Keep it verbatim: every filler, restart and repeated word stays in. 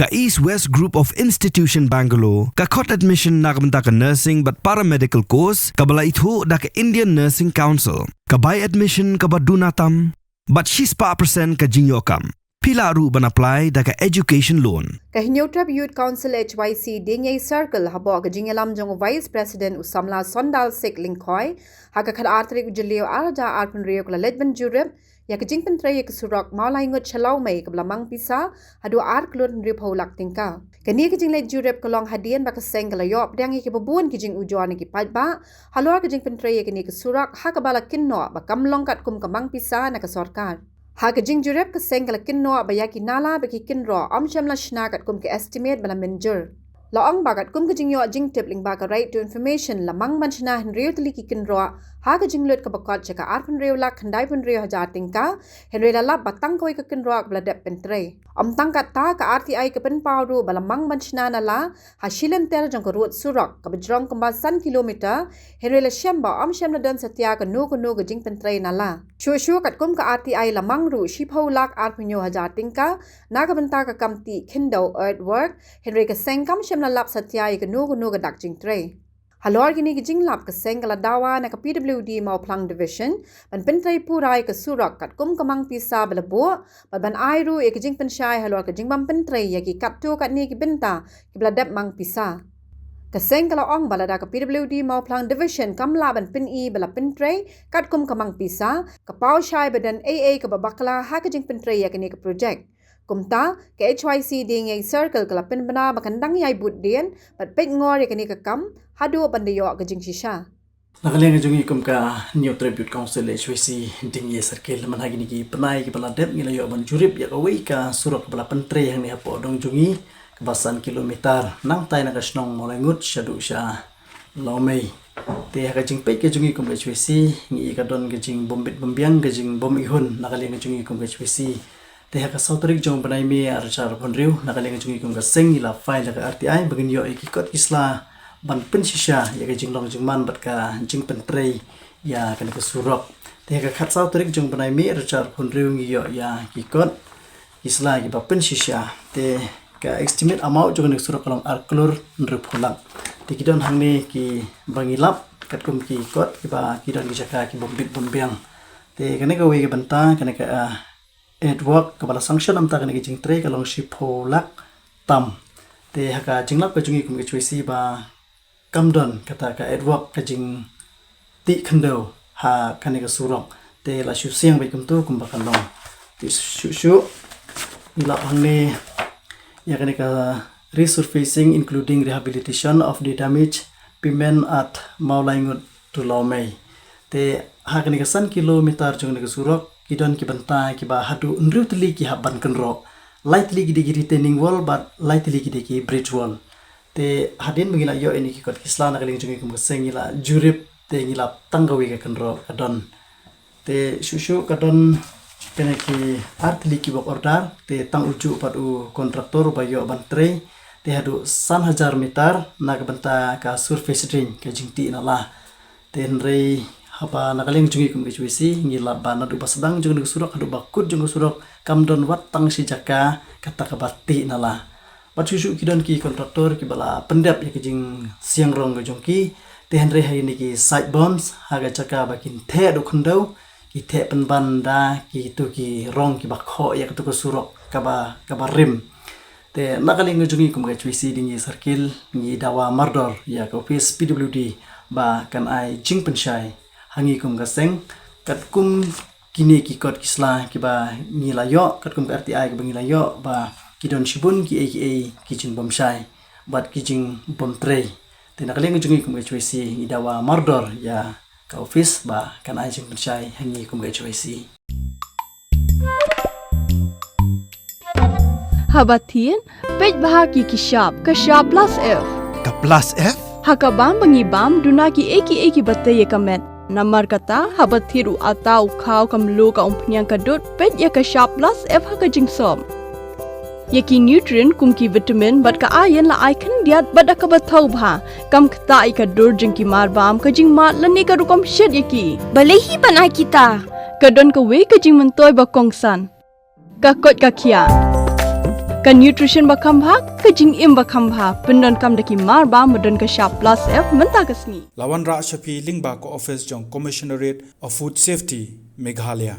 Ka East West Group of Institution Bangalore ka khot admission na ka bynta ka nursing bad paramedical course kaba la ithuh da ka Indian Nursing Council. Ka bai admission kaba duna tam bad shispah percent ka jingïoh kam. Phi lah ruh ban apply da ka education loan. Ka Hynñiewtrep Youth Council H Y C Dieng Ïai Circle hapoh ka jingïalam jong u Vice President u samla Sondal Sik Lyngkhoi, ha ka khatar tarik u Jylliew arhajar arphew hynriew ka la leit ban jurip ïa ka jingpyntrei ïa ka surok Mawlaingut sha Lawmei kaba la mang pisa haduh ar klur hynriewphew lak tyngka. Kane ka jingleit jurip ka long hadien ba ka seng ka la ïoh pdiang ïa kiba bun ki jingujor na ki paidbah halor ka jingpyntrei ïa kane ka surok ha kaba la kynnoh ba kam long katkum ka mang pisa na ka sorkar. Ha ka jingjurip ka seng ka la kynnoh ba ïa ki nala bad ki kynroh ym shym la shna katkum ka estimate ba la mynjur. La ong ba katkum ka jingïoh jingtip lyngba ka Right to Information la mang ban shna hynriew tylli ki kynroh ha ka jinglut kaba kot sha ka arphew hynriew lak khyndaiphew hynriew hajar tyngka, hynrei la lap ba tang kawei ka kynroh kaba la dep pyntrei. Ym tang katta, ka R T I ka pynpaw ruh ba la mang ban shna nala ha shilynter jong ka rud surok kaba jrong kumba san kilometer, hynrei la shem ba ym shym la don satia kano kano ka jingpyntrei nala. Shuh shuh katkum ka R T I la mang ruh shiphew lak arphew hynñiew hajar tyngka na ka bynta ka kam tih khyndew, earthwork, hynrei ka seng kam shym la lap satia ïa kano kano ka dak jingtrei. Halor kine ki jinglap ka seng ka la dawa na ka P W D Mawphlang Division ban pyntrei pura ïa ka surok katkum ka mang pisa ba la buh, bad ban ai ruh ïa ka jingpynshai halor ka jingbym pyntrei ïa ki katto katne ki bynta kiba la dep mang pisa. Ka seng ka la ong ba lada ka P W D Mawphlang Division kam lah ban pyni ba la pyntrei katkum ka mang pisa, ka paw shai ba don ei ei kaba bakla ha ka jingpyntrei ïa kane ka projek. Kumta, ka H Y C Dieng Ïai Circle ka la pynbna ba kan dang ïai bud dien bad peit ngor ïa kane ka kam haduh ban da ïoh ka jingshisha. Na ka liang jong ngi kum ka Hynñiewtrep Youth Council H Y C Dieng Ïai Circle, man ha kine ki bnai kiba la dep ngi la ïoh ban jurip ïa kawei ka surok kaba la pyntrei hangne hapoh dong jong ngi, kaba san kilometer nangtai na ka shnong Mawlaingut shaduh sha Lawmei. Te ha ka jingpeit ka jong ngi kum ka H Y C, ngi ïohi ka don ka jingbym bit bym biang, ka jingbym ihun na ka liang ka jong ngi kum ka H Y C. Te ha ka saw tarik jong u bnai May arhajar arphew hynriew, na ka liang ka jong ngi kum ka seng ngi la file da ka R T I ba ngin ïoh ïa ki kot ki sla ban pynshisha ïa ka jinglong jingman bad ka jingpyntrei ïa kane ka surok. Te ha ka khatsaw tarik jong u bnai May arhajar arphew hynriew ngi ïoh ïa ki kot ki sla kiba pynshisha. Te ka estimate amount jong kane ka surok ka long ar klur hynriewphew lak. Te ki don hangne kiba ngi lap katkum ki kot kiba ki don ki jaka kibym bit bym biang. Te kane kawei ka bynta, kane ka, ah, earthwork kaba la sanction na ka bynta kane ka jingtrei ka long shiphew lak tam. Te ha ka jinglap ka jong ngi kum ka H Y C ba kam don kata ka earthwork, ka jingtih khyndew ha kane ka surok. Te la shu siang beit kumto kumba kan long. Te shuh shuh ngi lap hangne ïa kane ka resurfacing including rehabilitation of the damage pavement at Mawlaingut to Lawmei. Te ha kane ka san kilometer jong kane ka surok ki don ki bynta kiba haduh hynriew tylli ki hap ban kynroh. Lai tylli ki dei ki retaining wall bad lai tylli ki dei ki bridge wall. Te hadien ba ngi la ïoh ïa kine ki kot ki sla, na ka liang jong ngi kum ka seng ngi la jurip, te ngi la tang kawei ka kynroh ka don. Te shuh shuh ka don kane ki ar tylli ki work order, te tang u juh pat u contractor ba ïoh ban trei, te haduh san hajar meter na ka bynta ka surface drain, ka jingtih nala. Te hynrei haba na ka liang jong ngi kum ka H Y C ngi lap ba naduh ba sdang jong ka surok haduh ba kut jong ka surok kam don wat tang shi jaka kata kaba tih nala. Bad shuh shuh ki don ki contractor kiba la pyndep ïa ka jingsiang rong ka jong ki. Te hynrei ha kine ki side bumps, ha ka jaka ba kin theh duh khyndew, ki theh pynban da kito ki rong kiba khoh ïa kato ka surok kaba, kaba rim. Te na ka liang ka jong ngi kum ka H Y C Dieng Ïai Circle ngi dawa mardor ïa ka office P W D ba kan ai jingpynshai ha ngi kum ka seng, katkum kine ki kot ki sla kiba ngi la ïoh, katkum ka R T I kiba ngi la ïoh, ba ki don shibun kiei kiei ki jingbymshai bad ki jingbymtrei. Te na ka liang ka jong ngi kum ka H Y C ngi dawa mardor ïa ka office ba kan ai jingpynshai ha ngi kum ka H Y C. Haba thied, peit bha ki ki shap, ka shap plus F. Ka plus F? Ha ka bam ba ngi bam, duna kiei kiei kiba tei ïa ka met. Namar kata, haba thied u atta u khaw ka mluh ka umphniang ka dud, peit ïa ka shap plus F ha ka jingsop. Ïa ki nutrient kum ki vitamin bad ka iron la ai khyndiat bad da kaba thaw bha. Kam ktah ïa ka dur jong ki marbam, ka jingmad lane ka rukom shet ïa ki. Balei hi ban ai kita? Ka don kawei ka jingmyntoi ba kongsan. Ka koit ka khiah. Ka nutrition ba kham bha, ka jingim ba kham bha, pyndonkam da ki mar ba, ba don ka shap plus F mynta ka sngi. La wanrah sha phi lyngba ka office jong Commissionerate of Food Safety, Meghalaya.